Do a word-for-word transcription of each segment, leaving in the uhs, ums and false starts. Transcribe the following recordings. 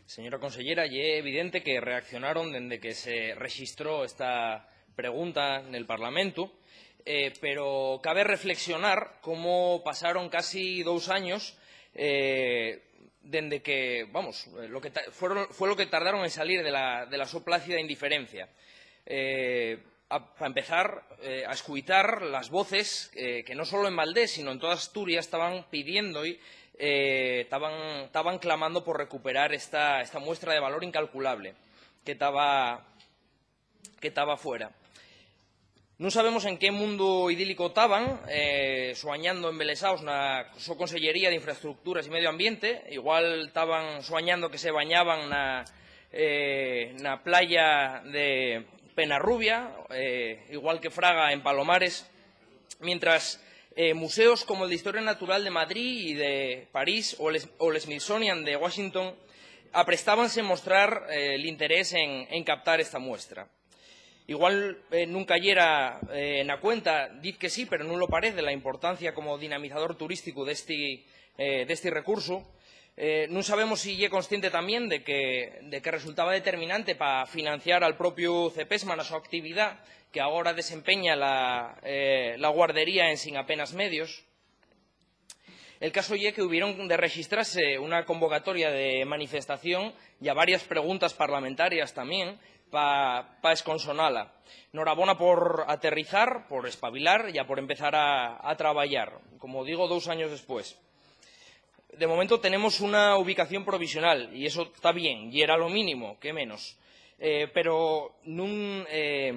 Señora consellera, ye evidente que reaccionaron dende que se rexistró esta pregunta nel Parlamentu, eh, pero cabe reflexionar cómo pasaron casi dous años, eh, dende que, vamos, eh, lo que ta-, fueron, fue lo que tardaron en salir de la, de la so plácida indiferencia. Eh, a, pa empezar, eh, a escuitar las voces, eh, que no solo en Valdés, sino en toda Asturias, taban pidiendo y, eh, taban, taban clamando por recuperar esta, esta muestra de valor incalculable que taba, que taba fuera. Nun sabemos en qué mundu idílico taban, eh, suañando embelesaos na so Consellería d'Infraestructures y Medio Ambiente. Igual taban suañando que se bañaban na, eh, na playa de Penarrubia, eh, igual que Fraga en Palomares, mientras, eh, museos como el de Historia Natural de Madrid y de París o el, o el Smithsonian de Washington aprestábanse a mostrar, eh, l'interés en, en captar esta muestra. Igual, eh, nun cayera, eh, na cuenta, diz que sí, pero nun lo parece, la importancia como dinamizador turísticu d'esti, eh, d'esti recursu. Eh, nun sabemos si ye consciente tamién de que, de que resultaba determinante pa financiar al propiu Cepesma na so actividá, que agora desempeña la, eh, la guardería ensin apenas medios. El caso ye que hubieron de rexistrase una convocatoria de manifestación y a varias preguntas parlamentarias tamién pa, pa esconsonala. Norabona por aterrizar, por espabilar, ya por empezar a, a trabayar, como digo, dous años después. De momento tenemos una ubicación provisional, y eso ta bien, y era lo mínimo, qué menos. Eh, pero nun, eh,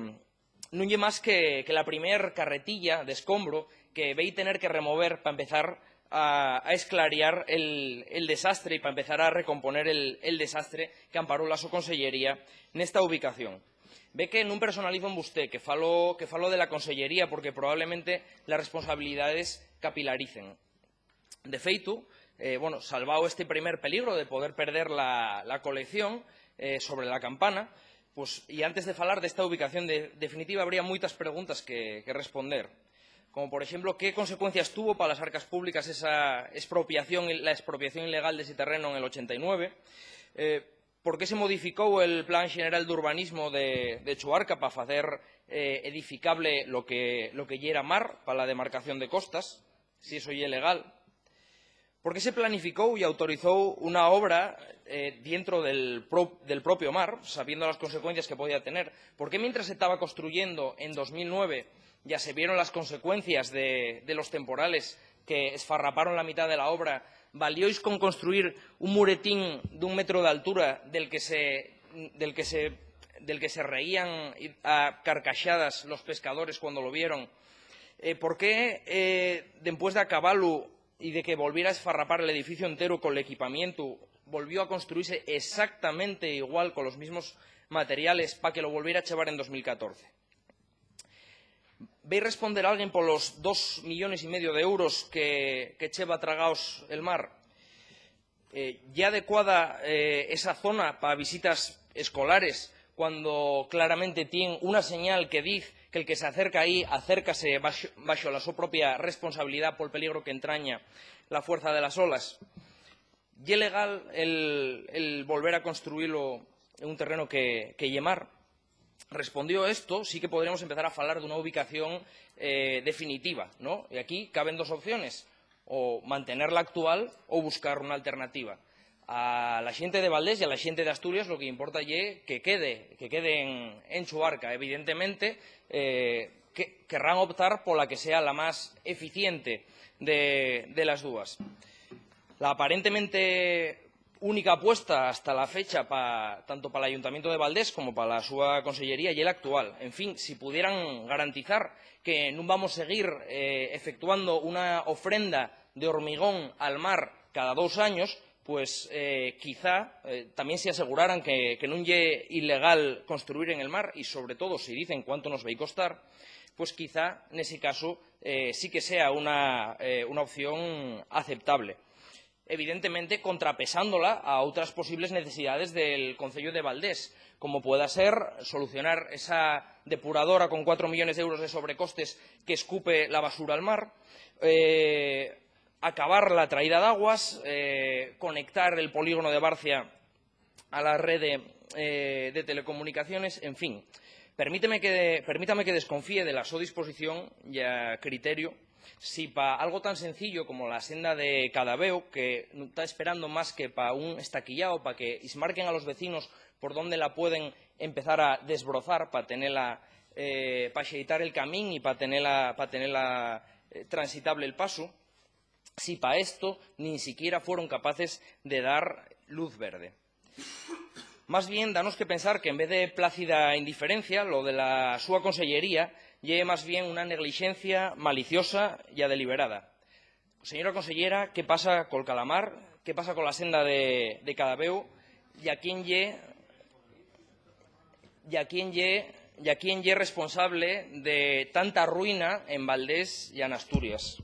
nun ye más que, que la primer carretilla d'escombro que vei tener que remover pa empezar a, a esclariar el, el desastre y pa empezar a recomponer el, el desastre qu'amparó la so consellería nesta ubicación. Ve que nun personalizo en vusté, que falo, que falo de la consellería, porque probablemente las responsabilidades capilaricen. De feitu, eh, bueno, salvao este primer peligro de poder perder la, la colección, eh, sobre la campana, pues, y antes de falar d'esta ubicación de, definitiva, habría muitas preguntas que, que responder. Como, por exemplo, ¿qué consecuencias tuvo pa las arcas públicas esa expropiación, la expropiación ilegal d'esi terreno en el ochenta y nueve? Eh, ¿por qué se modificó el Plan Xeneral d'Urbanismo de, de Chuarca pa facer, eh, edificable lo que, lo que yera mar pa la demarcación de costas, si eso ye legal? ¿Por qué se planificó y autorizó una obra, eh, dientro del pro-, del propio mar, sabiendo las consecuencias que podía tener? ¿Por qué, mientras se estaba construyendo en dos mil nueve, ya se vieron las consecuencias de, de los temporales que esfarraparon la mitad de la obra, valióis con construir un muretín d'un metro d'altura del que se, del que se, del que se reían a carcaxadas los pescadores cuando lo vieron? Eh, ¿por qué, eh, dempués d'acabalu y de que volviera a esfarrapar el edificio entero con l'equipamientu, volvió a construirse exactamente igual con los mismos materiales pa que lo volviera a chevar en dos mil catorce? ¿Ve responder alguien por los dos millones y medio d'euros que, que cheva tragaos el mar? Eh, ¿ye adecuada, eh, esa zona pa visitas escolares cuando claramente tien una señal que diz que el que s'acerca ahí, acércase baxo, baxo la so propia responsabilidá pol peligro qu'entraña la fuerza de las olas? ¿Ye legal el, el volver a construílo en un terreno que, que ye mar? Respondió esto, sí que podríamos empezar a falar d'una ubicación, eh, definitiva, ¿no? Y aquí caben dos opciones, o mantener la actual o buscar una alternativa. A la xente de Valdés y a la xente d'Asturias lo que importa ye que quede, que quede en, en Chuarca. Evidentemente, eh, que, querrán optar pola que sea la más eficiente de, de las dúas. La aparentemente única apuesta hasta la fecha pa, tanto pa l'Ayuntamientu de Valdés como pa la súa consellería ye la actual. En fin, si pudieran garantizar que nun vamos seguir, eh, efectuando una ofrenda de hormigón al mar cada dos años, pues, eh, quizá, eh, tamién se aseguraran que, que nun ye ilegal construir en el mar y, sobre todo, si dicen cuánto nos vai costar, pues quizá nesi casu, eh, sí que sea una, eh, una opción aceptable. Evidentemente, contrapesándola a outras posibles necesidades del Concello de Valdés, como pueda ser solucionar esa depuradora con cuatro millones d'euros de sobrecostes que escupe la basura al mar, eh, acabar la traída d'aguas, eh, conectar el polígono de Barcia a la rede, eh, de telecomunicaciones, en fin. Permíteme que, permítame que desconfíe de la so disposición y a criterio si pa algo tan sencillo como la senda de Cadabéu, que nun ta esperando más que pa un estaquillao, pa que ismarquen a los vecinos por dónde la pueden empezar a desbrozar, pa tenela, eh, pa xeitar el camín y pa tenela, pa tenela, eh, transitable el pasu, si pa esto nin siquiera fueron capaces de dar luz verde. Más bien, danos que pensar que, en vez de plácida indiferencia, lo de la súa consellería ye más bien una neglixencia maliciosa ya deliberada. Señora consellera, ¿qué pasa col calamar? ¿Qué pasa con la senda de, de Cadabéu? ¿Y a quién ye, y a quién ye, y a quién ye responsable de tanta ruina en Valdés y en Asturias?